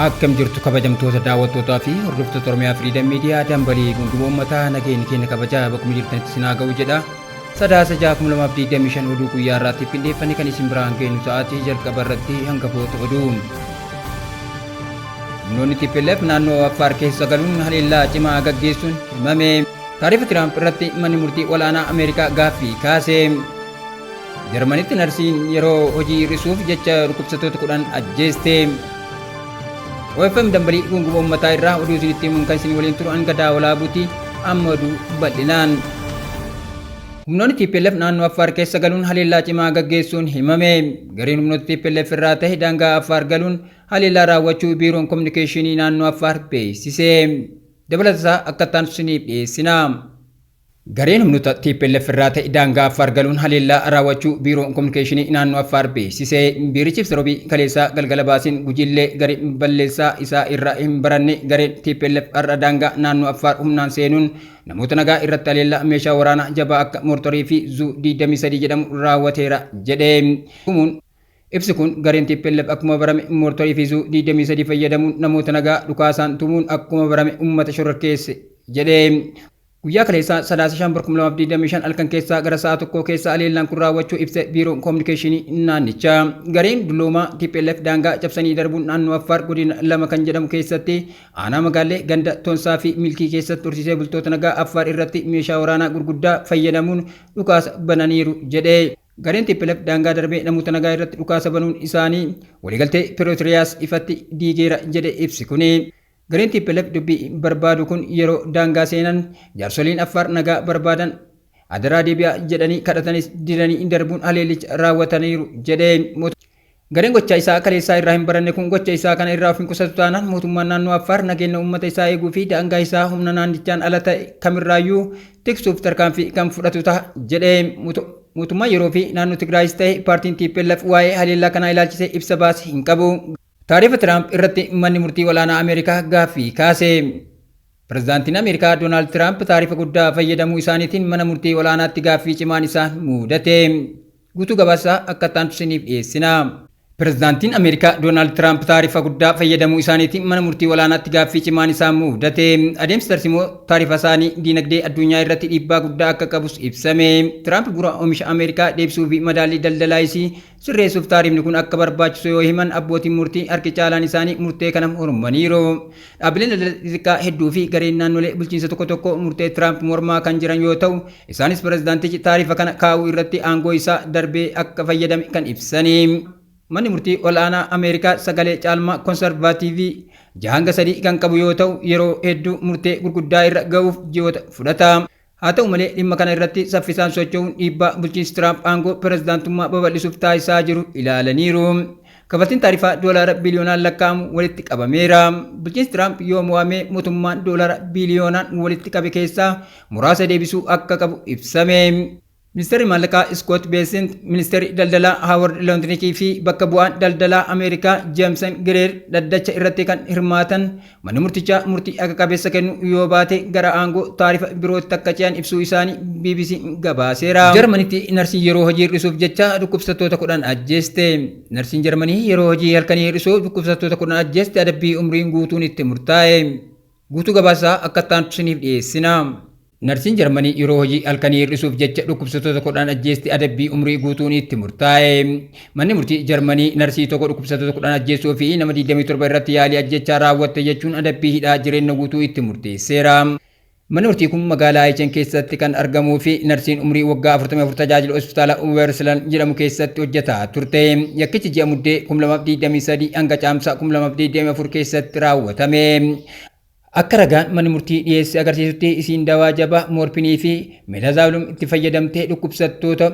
Akkam jirtu kabajamtoota daawwattootaa fi hordoftoota Oromiyaa Firiidam Miidiyaa dambalii gunguma uummataa nageenyi keenya kabajaa bakkuma jirtanitti isin haa ga'u jedha. Sadaasa 6,2025 oduu guyyaa irraatti qindeeffanne kan isin biraan geenyu sa'aatii jalqaba irratti hangafoota oduu. Humnoonni TPLF naannoo Affaar keessa galuun haleellaa cimaa gaggeessuun himame. Taarifa Tiraamp irratti manni murtii olaanaa Ameerikaa gaaffii kaase. Jarmanitti narsiin yeroo hojii hir'isuuf jecha dhukkubsattoota 10 ajjeeste. OFM dambalii gunguma uummataa irraa oduu isinitti himuun kan isin waliin turu hanga daawalaabuuti amma oduu bal'inaan. Humnoonni TPLF naannoo Affaar keessa galuun haleellaa cimaa gaggeessuun himame. Gareen humnoota TPLF irraa ta'e daangaa Affaar galuun haleellaa raawwachuu Biiroon Kominikeeshinii naannoo Affaar beeksise. Dabalata isaa akka itti aanu isiniif dhiyeessina. Gareen humnoota tplf irraa ta'e daangaa Affaar galuun haleellaa raawwachuu Biiroon Kominikeeshinii naannoo Affaar beeksise. Biirichi ibsa Robii kaleessaa galgala baaseen gujillee garee balleessaa isaa irraa hin baranne gareen tplf har'a daangaa naannoo Affaar humnaan seenuun namoota nagaa irratti haleellaa meeshaa waraanaa jabaa akka moortarii fi Zu 23 jedhamu raawwateera jedhe. Ibsi kun gareen tplf akkuma barame moortarii fi Zu 23 fayyadamuun namoota nagaa dhukaasaan tumuun akkuma barame uummata shororkeesse jedhe. Guyyaa kaleessaa Sadaasa 5 bara 2025 halkan keessaa gara sa'a tokkoo keessa haleellaan kun raawwachuu ibse Biiroon Kominikeeshinii naannichaa. Gareen dulloomaa tplf daangaa cabsanii darbuun naannoo Affaar godina 2 kan jedhamu keessatti aanaa Magaallee ganda Tonsaa fi Milkii keessatti horsiisee bultoota nagaa Affaar irratti meeshaa waraanaa gurguddaa fayyadamuun dhukaasa bananiiru jedhe. Gareen tplf daangaa darbee namoota nagaa irratti dhukaasa banuun isaanii waliigaltee Pirootriyaas ifatti diigeera jedhe ibsi kuni. Gareen tplf dubbii barbaadu kun yeroo daangaa seenan jaarsoliin Affaar nagaa barbaadan adaraa deebi'aa jedhanii kadhatanis didanii darbuun haleellicha raawwataniiru jedhe. Gareen gocha isaa kaleessaa irraa hin baranne kun gocha isaa kana irraa of hin qusatu taanaan mootummaan naannoo Affaar nageenya uummata isaa eeguu fi daangaa isaa humna naannichaan ala ta'e kamirraayyuu tiksuuf tarkaanfii kan fudhatu ta'a jedhe. Mootummaan yeroo fi naannoo Tigraayis ta'e paartiin tplf waa'ee haleellaa kanaa ilaalchisee ibsa baase hin qabu. Taarifa Tiraamp irratti manni murtii olaanaa Ameerikaa gaaffii kaase. Pirezidaantiin Ameerikaa Doonaald Tiraamp taarifa guddaa fayyadamuu isaaniitiin mana murtii olaanaatti gaaffii cimaan isaan muudate. Guutuu gabaasaa akka itti aantu isiniif dhiyeessina. Pirezidaantiin Ameerikaa Doonaald Tiraamp taarifa guddaa fayyadamuu isaaniitiin mana murtii olaanaatti gaaffii cimaan isaan muudate. Adeemsi tarsimoo taarifa isaanii diinagdee addunyaa irratti dhiibbaa guddaa akka qabus ibsame. Tiraamp bu'uura oomisha Ameerikaa deebisuu fi madaallii daldalaa isii sirreessuuf taarifni kun akka barbaachisu yoo himan abbootiin murtii harki caalaan isaanii murtee kana mormaniiru. Dhaabbileen daldala xixiqqaa hedduu fi gareen naannolee bulchiinsa tokko tokko murtee Tiraamp mormaa kan jiran yoo ta'u, isaanis pirezidaantichi taarifa kana kaa'uu irratti aangoo isaa darbee akka fayyadame kan ibsani. Manni murtii ol'aanaa Ameerikaa sagalee caalmaa Konsarvaatiivii 6 hanga 3 kan qabu yoo ta'u, yeroo hedduu murtee gurguddaa irra ga'uuf ji'oota fudhata. Haa ta'u malee dhimma kana irratti saffisaan socho'uun dhiibbaa bulchiinsi Tiraamp aangoo pirezidaantummaa babal'isuuf taasisaa jiru ilaalaniiru. Kaffaltiin taarifaa doolaara biliyoonaan lakkaa'amu walitti qabameera. Bulchiinsi Tiraamp yoo mo'ame mootummaan doolaara biliyoonaan walitti qabe keessaa muraasa deebisuu akka qabu ibsame. Ministeerri Maallaqaa Iskoot Beesent, Ministeerri Daldalaa Haaward Lontnikii fi bakka bu'aan daldalaa Ameerikaa Jeemsan Gireer dhaddacha irratti kan hirmaatan manni murtichaa murtii haqa qabeessa kennu yoo baate gara aangoo taarifa birootti akka ce'an ibsuu isaanii BBC'n gabaaseera. Jarmanitti narsiin yeroo hojii hir'isuuf jecha dhukkubsattoota 10 ajjeeste. Narsiin Jarmanii yeroo hojii halkanii hir'isuuf dhukkubsattoota 10 ajjeeste adabbii umriin guutuun itti murtaa'e. Guutuu gabaasaa akka itti aantu isiniif dhiyeessina. Narsiin Jarmanii yeroo hojii halkanii hir'isuuf jecha dhukkubsattoota 10 ajjeeste adabbii umrii guutuun itti murtaa'e. Manni murtii Jarmanii narsii tokko dhukkubsattoota 10 ajjeesuu fi nama 27 irratti yaalii ajjeechaa raawwatte jechuun adabbii hidhaa jireenya guutuu itti murteesseera. Manni murtii kun magaalaa Ayichen keessatti kan argamuu fi narsiin umrii waggaa 44 tajaajila hospitaala Weerslan jedhamu keessatti hojjetaa turte. Yakkichi ji'a Muddee 2023 hanga Caamsaa 2024 keessatti raawwatame. Akka ragaan manni murtii dhiyeesse agarsiisutti isiin dawaa jabaa moorpinii fi midaazolum itti fayyadamtee dhukkubsattoota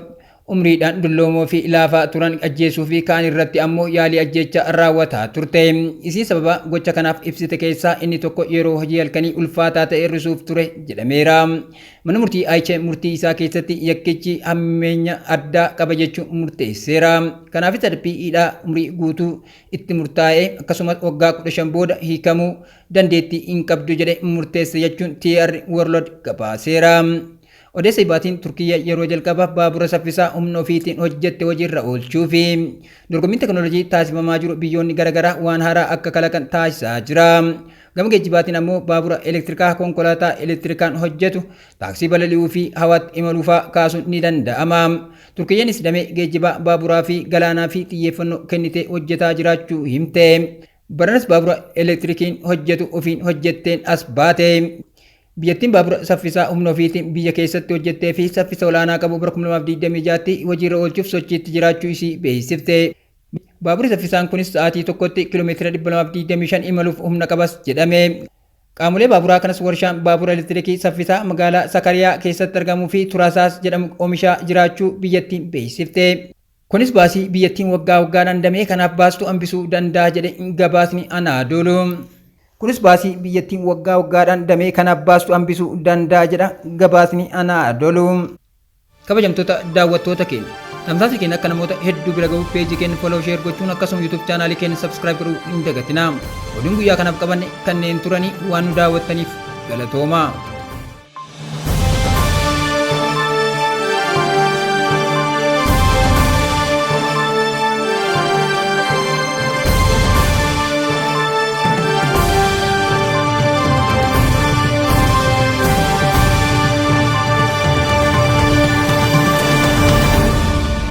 umriidhaan dulloomoo fi laafaa turan ajjeesuu fi kaan irratti ammoo yaalii ajjeechaa raawwataa turte. Isiin sababa gocha kanaaf ibsite keessaa inni tokko yeroo hojii halkanii ulfaataa ta'e hir'isuuf ture jedhameera. Manni murtii Ayichee murtii isaa keessatti yakkichi hammeenya addaa qaba jechuun murteesseera. Kanaafis adabbii hidhaa umrii guutuu itti murtaa'e akkasumas waggaa 15 booda hiikamuu dandeettii hin qabdu jedhe murteesse jechuun TR World gabaaseera. Odeessa ibaatiin Turkiyya yeroo jalqabaaf baabura saffisaa humna ofiitiin hojjette hojiirra oolchuufi dorgommiin teknoolojii taasifamaa jiru biyyoonni garaagaraa waan haaraa akka kalaqan taasisaa jira. Gama geejjibaatiin ammoo baabura elektirikaa, konkolaataa elektirikaan hojjetu, taaksii balali'uu fi hawaatti imaluufaa kaasuun ni danda'ama. Turkiyyeenis damee geejjibaa baaburaa fi galaanaa fi xiyyeeffannoo kennitee hojjetaa jiraachuu himte. Baranas baabura elektirikiin hojjetu ofiin hojjetteen as baate. Biyyattiin baabura saffisaa humna ofiitiin biyya keessatti hojjettee fi saffisa olaanaa qabu bara 2026tti hojiirra oolchuuf sochiitti jiraachuu isii beeksifte. Baaburri saffisaan kunis sa'aatii tokkotti kiiloomeetira 225 imaluuf humna qabas jedhame. Qaamolee baaburaa kanas warshaan baabura elektirikii saffisaa magaalaa Sakariyaa keessatti argamuu fi Turaasaas jedhamu oomishaa jiraachuu biyyattiin beeksifte. Kunis baasii biyyattiin waggaa waggaadhaan damee kanaaf baastu hambisuu danda'a jedhe gabaasni Anaadoolu. Kunis baasii biyyattiin waggaa waggaadhaan damee kanaaf baastu hambisuu danda'a jedha gabaasni Anaadoolu. Kabajamtoota daawwattoota keenya, tamsaasni keenya akka namoota hedduu bira gahuuf peejii keenya follow, share gochuun akkasuma YouTube chaanaalii keenya subscribe godhuu hin dagatinaa. Oduun guyyaa kanaaf qabanne kanneen turanii, waan nu daawwattaniif galatoomaa.